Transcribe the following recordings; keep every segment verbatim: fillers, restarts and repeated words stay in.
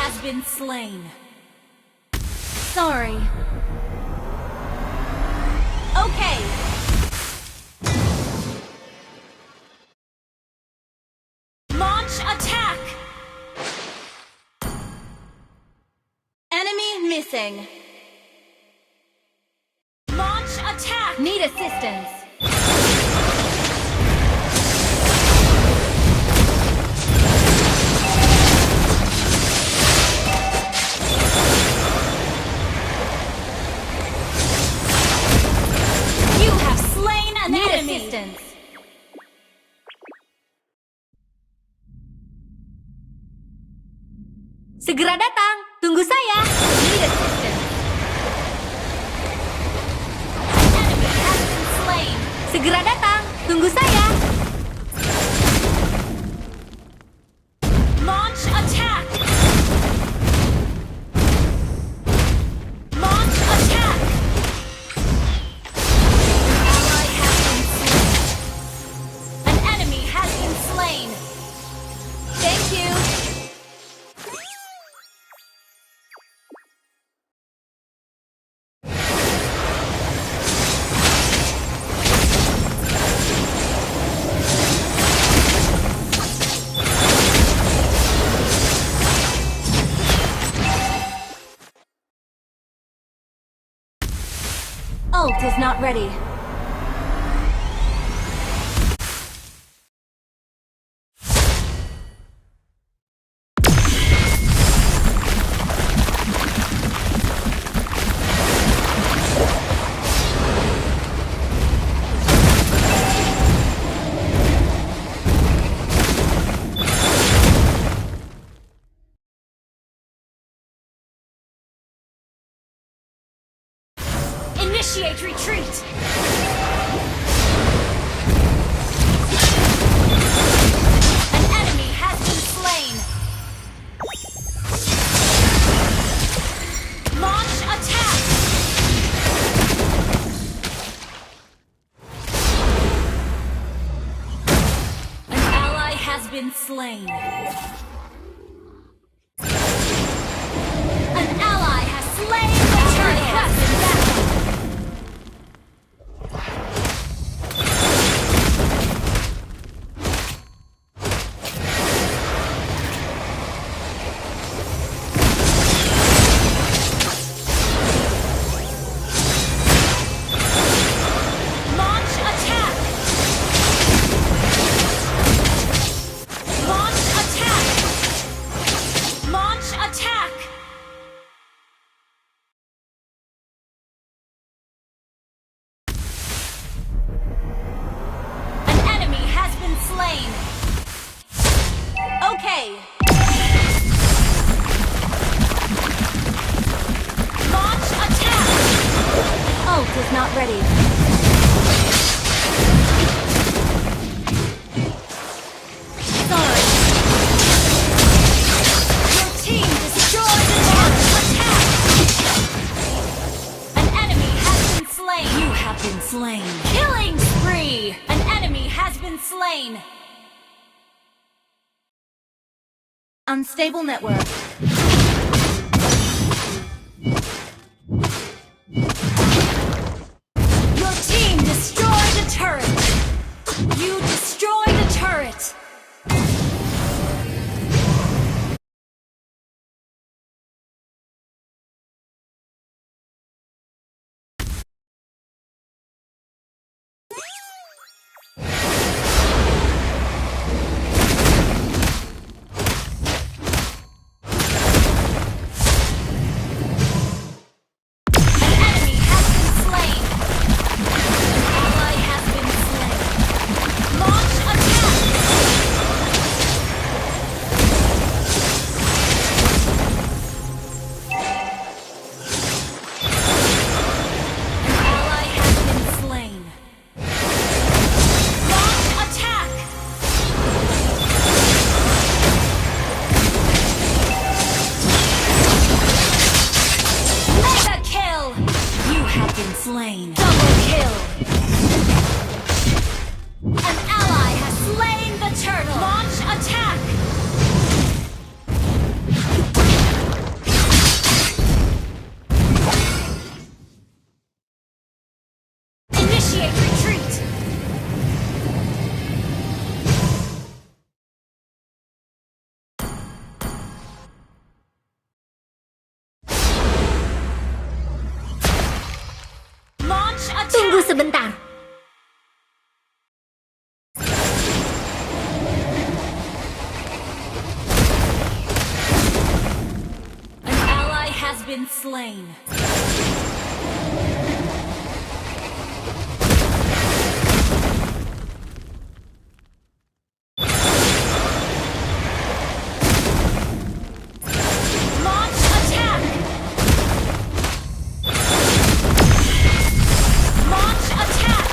Has been slain. Sorry. Okay. Launch attack. Enemy missing. Launch attack. Need assistance. You have slain an enemy. Need assistance. Segera datang, tunggu saya. Need assistance. Enemy has been slain. Segera datang, tunggu saya. Launch attack. Launch attack. An ally has been slain. An enemy has been slain. Thank you. Ult is not ready. Initiate retreat! An enemy has been slain. Launch attack! An ally has been slain. An ally has slain the turtle. Launch attack! Launch attack! Launch attack! An enemy has been slain. Okay. Launch attack! Ult is not ready. Sorry. Your team destroyed the turret. Attack! An enemy has been slain. You have been slain. Killing spree! An enemy has been slain. Unstable network. Your team destroyed a turret. You destroyed a turret. Bentar. An ally has been slain. Launch attack! Launch attack!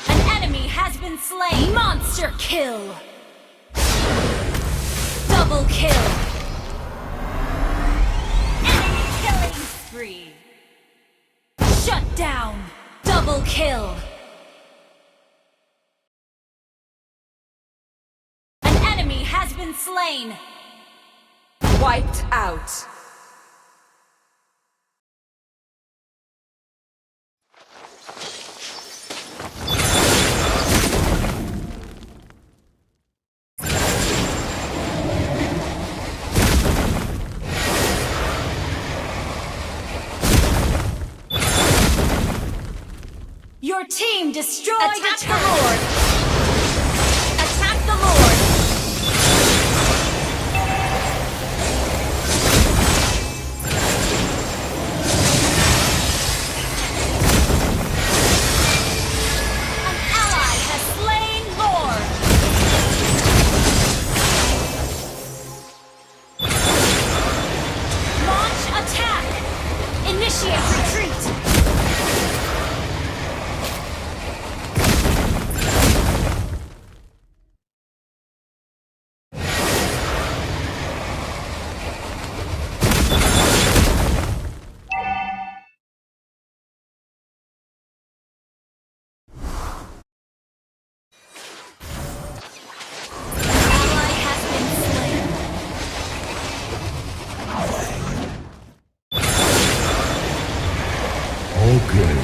An enemy has been slain. Monster kill! Double kill! Enemy killing spree! Shut down! Double kill! An enemy has been slain! Wiped out! Your team destroyed a turret. Attack the Lord! Attack the Lord! An ally has slain Lord! Launch attack! Initiate retreat! An ally has been slain. Okay.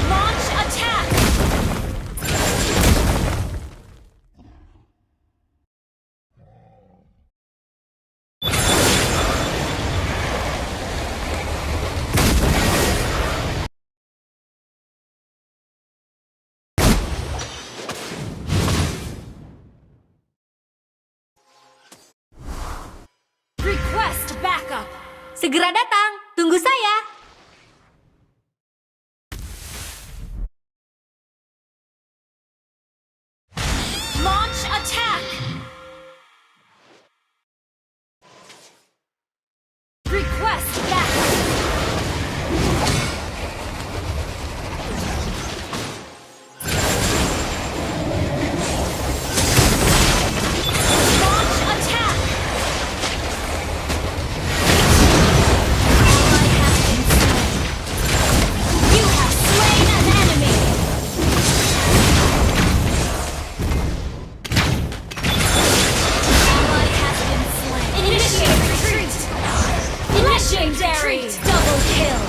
Launch attack! Request backup. Segera datang, tunggu saya. Launch attack. Request backup. Launch attack. Ally has been slain. You have slain an enemy. Ally has been slain. Initiate retreat. Initiate retreat. Double kill.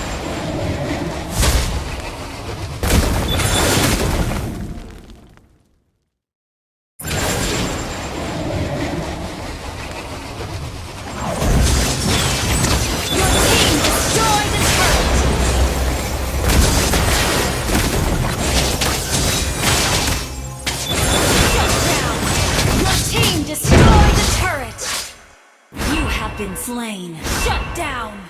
Your team destroyed a turret. Shut down. Your team destroyed a turret. You have been slain. Shut down.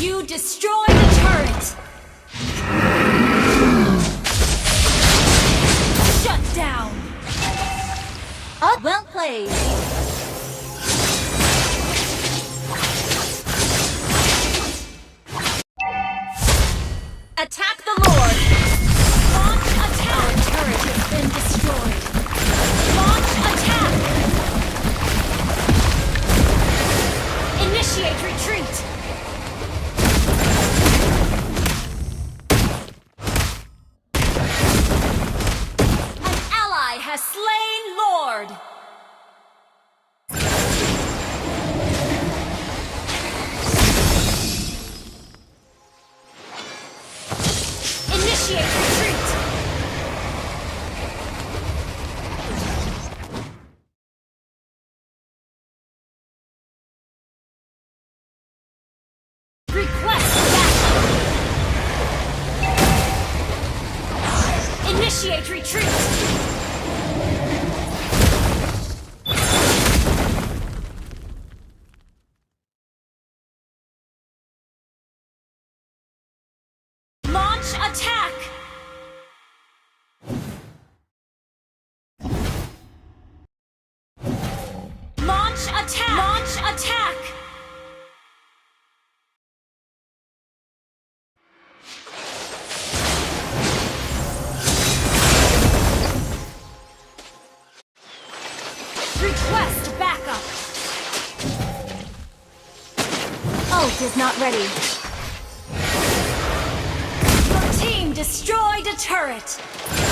You destroyed the turret! Shut down! Oh, well played! Attack! Launch attack! Request backup! Ult is not ready. Your team destroyed a turret.